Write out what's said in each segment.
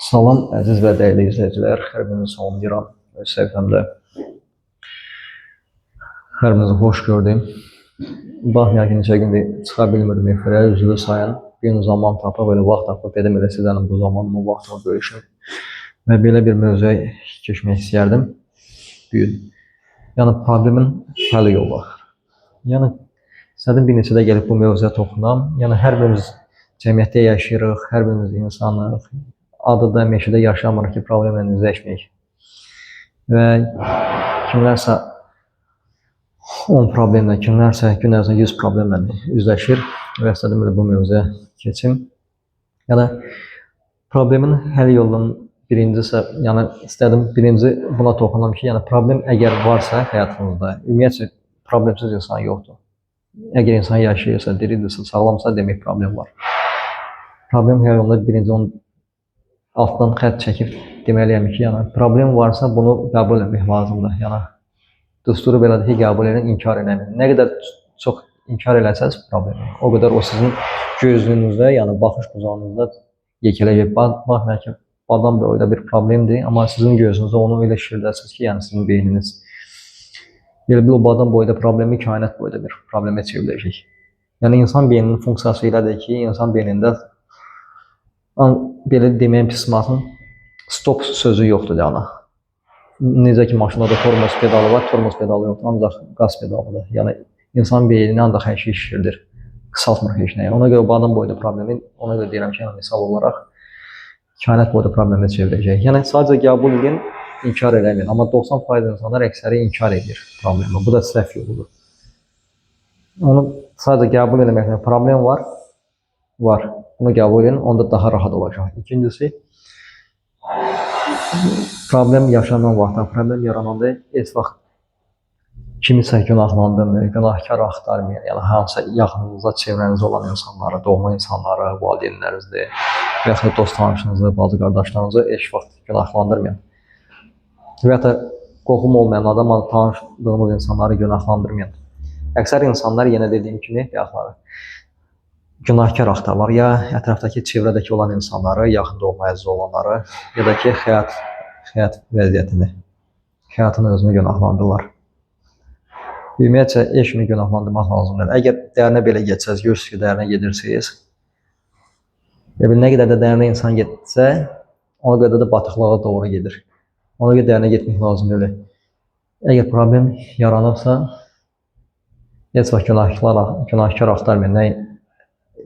Salam əziz və dəyərli izləyicilər, hər birinizi salamlayıram öz səhifəmdə. Hər birinizi xoş gördüm. Baxmayaraq ki, neçə gündür çıxa bilmirdim efirə, üzrlü sayın. Bir gün zaman tapıb, elə vaxt tapıb, dedim elə sizlərlə bu zamanımı, vaxtımı bölüşüm. Və belə bir mövzuya keçmək istəyərdim. Bu gün. Yəni problemin həll yolu. Yəni istədim bir neçə də gəlib bu mövzuya toxunam. Yəni hər birimiz cəmiyyətdə yaşayırıq, hər birimiz insanıq. Adada, meşədə yaşamırıq ki, problemlə üzləşməyik. Və kimlərsə 10 problemlə, kimlərsə gün ərzində 100 problemlə üzləşir və istədim elə bu mövzuya keçim. Yəni problemin həll yolunun birincisi, yəni istədim birinci buna toxunam ki, yəni problem əgər varsa həyatınızda, ümumiyyətcə problemsiz insan yoxdur. Əgər insan yaşayırsa, diridirsə, sağlamsa, demək problem var. Problem həll yolunda birinci onun altdan xətt çəkib deməliyəm ki, yəni problem varsa bunu qəbul etmək lazımdır. Yəni düsturu belədir ki, qəbul edin, inkar eləməyin. Nə qədər çox inkar eləsəz problemi, o qədər o sizin gözünüzdə, yəni baxış bucağınızda yekələcək. Baxmayaraq ki, badam boyda bir problemdir, amma sizin gözünüzdə onu elə şişirdəsiniz ki, yəni sizin beyniniz elə bil o badam boyda problemi kainat boyda bir problemə çevriləcək. Yəni insan beyninin funksiyası elədir ki, insan beynində belə deməyim pis çıxmasın, stop sözü yoxdur yəni. Necə ki maşında tormos pedalı var, tormos pedalı yoxdur, ancaq qaz pedalıdır. Yəni insan beynini ancaq hər şeyi şişirdir. Qısaltmır heç nəyi. Ona görə badam boyda problemi, ona görə deyirəm ki, yəni misal olaraq kainat boyda problemə çevirəcək. Yəni sadəcə qəbul edin, inkar eləməyin. Amma 90% insanlar əksəri inkar edir problemi. Bu da səhv yoludur. Onu sadəcə qəbul eləməklə problem var, var. Bunu qəbul edin, onda daha rahat olacaq. İkincisi, problem yaşanan vaxtda, problem yarananda heç vaxt kimisə günahlandırmayın, günahkar axtarmayın. Yəni hansısa yaxınınızda, çevrənizdə olan insanları, doğma insanları, valideynlərinizi və yaxud da dost tanışınızı, bacı qardaşlarınızı heç vaxt günahlandırmayın. Və ya da qohum olmayan adamla tanışdığınız insanları günahlandırmayın. Əksər insanlar yenə dediyim kimi, yaxınları günahkar axtarırlar. Ya ətrafdakı, çevrədəki olan insanları, yaxın doğma əziz olanları, ya da ki, həyat vəziyyətini, həyatın özünü günahlandırırlar. Ümumiyyətcə, heç kimi günahlandırmaq lazım deyil. Əgər dərinə belə getsəz, görürsünüz ki, dərinə gedirsiniz, ya bir nə qədər də dərinə insan getsə, ona qədər də batıqlığa doğru gedir. Ona görə dərinə getmək lazım deyil. Əgər problem yaranıbsa, heç vaxt günahkar axtarmayın. Nə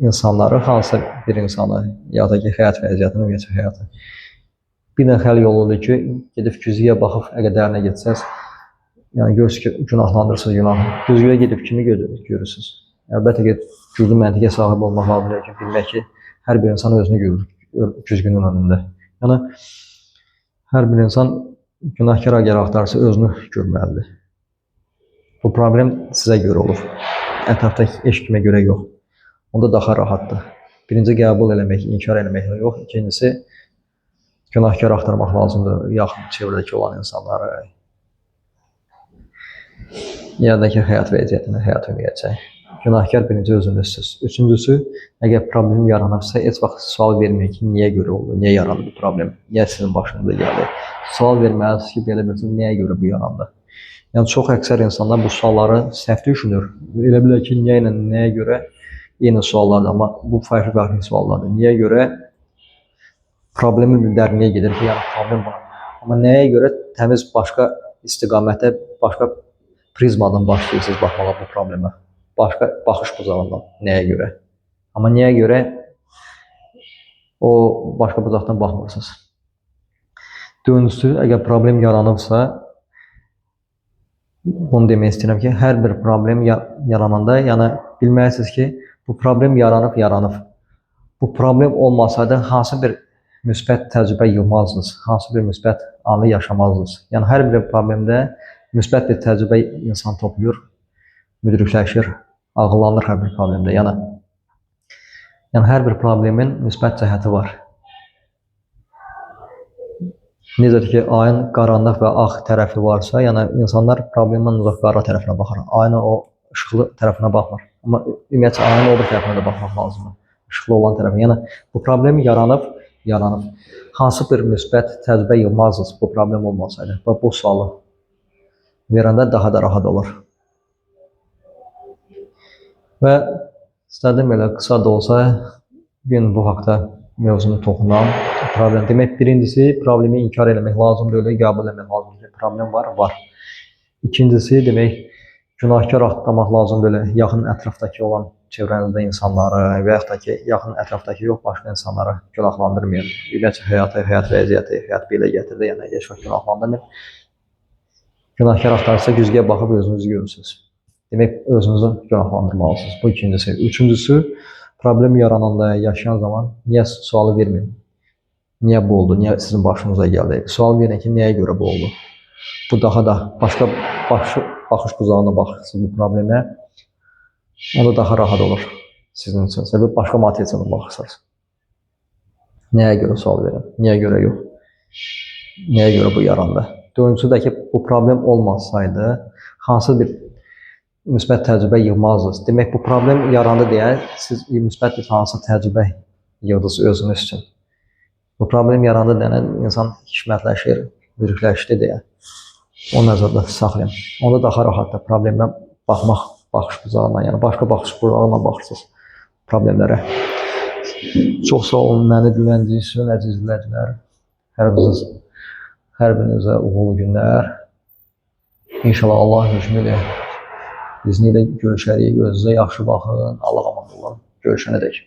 insanları, hansısa bir insanı, ya da ki, həyat vəziyyətini, ümumiyyətcə həyatı. Bir də həll yoludur ki, gedib güzgüyə baxıb, əgər dərinə getsəz, yəni görürsünüz ki, günahlandırırsınız günahı. Güzgüyə gedib kimi görürsünüz? Əlbəttə ki, güclü məntiqə sahib olmaq lazımdır ki, bilmək ki, hər bir insan özünü görür güzgünün önündə. Yəni hər bir insan günahkar əgər axtarsa özünü görməlidir. Bu problem sizə görə olur. Ətrafdakı heç kimə görə yox. Onda daha rahatdır. Birinci qəbul eləmək, inkar eləmək yox. İkincisi günahkar axtarmaq lazımdır yaxın çevrədəki olan insanları. Ya da ki, həyat vəziyyətini, həyat ümumiyyətcə. Günahkar birinci özünüzsüz. Üçüncüsü, əgər problem yaranırsa, heç vaxt sual verməyin ki, niyə görə oldu, niyə yarandı bu problem, niyə sizin başınıza gəldi. Sual verməlisiniz ki, belə bir niyə görə bu yarandı. Yəni çox əksər insanlar bu sualları səhv düşünür. Elə bilər ki, niyə ilə nəyə görə eyni suallardır, amma bu fərqli-fərqli suallardır. Niyə görə problemin bir dərinliyə gedir ki, yəni problem var. Amma nəyə görə təmiz başqa istiqamətə, başqa prizmadan başlayırsınız baxmağa bu problemə. Başqa baxış bucağından nəyə görə? Amma niyə görə o başqa bucaqdan baxmırsınız? Dördüncüsü, əgər problem yaranıbsa, bunu demək istəyirəm ki, hər bir problem yarananda, yəni bilməlisiniz ki, bu problem yaranıb. Bu problem olmasaydı hansı bir müsbət təcrübə yığmazdınız, hansı bir müsbət anı yaşamazdınız. Yəni hər bir problemdə müsbət bir təcrübə insan toplayır, müdrikləşir, ağıllanır hər bir problemdə. Yəni hər bir problemin müsbət cəhəti var. Necə ki, ayın qaranlıq və ağ tərəfi varsa, yəni insanlar problemin ancaq qara tərəfinə baxır. Ayın o işıqlı tərəfinə baxmır. Amma ümumiyyətcə ayın o bir tərəfinə də baxmaq lazımdır. İşıqlı olan tərəfinə. Yəni bu problem yaranıb, yaranıb? Hansı bir müsbət təcrübə yığmazdınız bu problem olmasaydı? Və bu sualı verəndə daha da rahat olur. Və istədim elə qısa da olsa gün bu haqda mövzunu toxunam. Problem. Demək, birincisi problemi inkar eləmək lazım deyil, qəbul eləmək lazım deyil. Problem var, var. İkincisi, demək, günahkar atlamaq lazım deyil. Yaxın ətrafdakı olan çevrənizdə insanları və yaxud da ki, yaxın ətrafdakı yox, başqa insanları günahlandırmayın. Ümumiyyətcə həyatı, həyat vəziyyəti, həyat belə gətirdi, yəni heç vaxt günahlandırmayın. Günahkar axtarırsa güzgüyə baxıb özünüzü görürsünüz. Demək, özünüzü günahlandırmalısınız. Bu ikincisi. Üçüncüsü, problem yarananda, yaşayan zaman niyə sualı verməyin? Niyə bu oldu? Niyə sizin başınıza gəldi? Sual verin ki, nəyə görə bu oldu? Bu daha da başqa baxış bucağına baxırsınız bu problemə. Onda daha rahat olur sizin üçün. Səbəb başqa matrisiyadan baxırsınız. Nəyə görə sual verin? Niyə görə yox? Nəyə görə bu yarandı? Dördüncüsü də ki, bu problem olmasaydı, hansı bir müsbət təcrübə yığmazdınız? Demək, bu problem yarandı deyə siz müsbət bir hansı təcrübə yığdınız özünüz üçün. Bu problem yarandı deyənə insan hikmətləşir, böyükləşdi deyə. O nəzərdə saxlayın. Onda daha rahatdır problemə baxmaq baxış bucağından, yəni başqa baxış bucağından baxırsınız problemlərə. Çox sağ olun məni dinlədiyiniz üçün, əziz izləyicilər. Hər birinizə uğurlu günlər. İnşallah Allah hökmü ilə izni ilə görüşərik. Özünüzə yaxşı baxın. Allah aman olun. Görüşənə dək.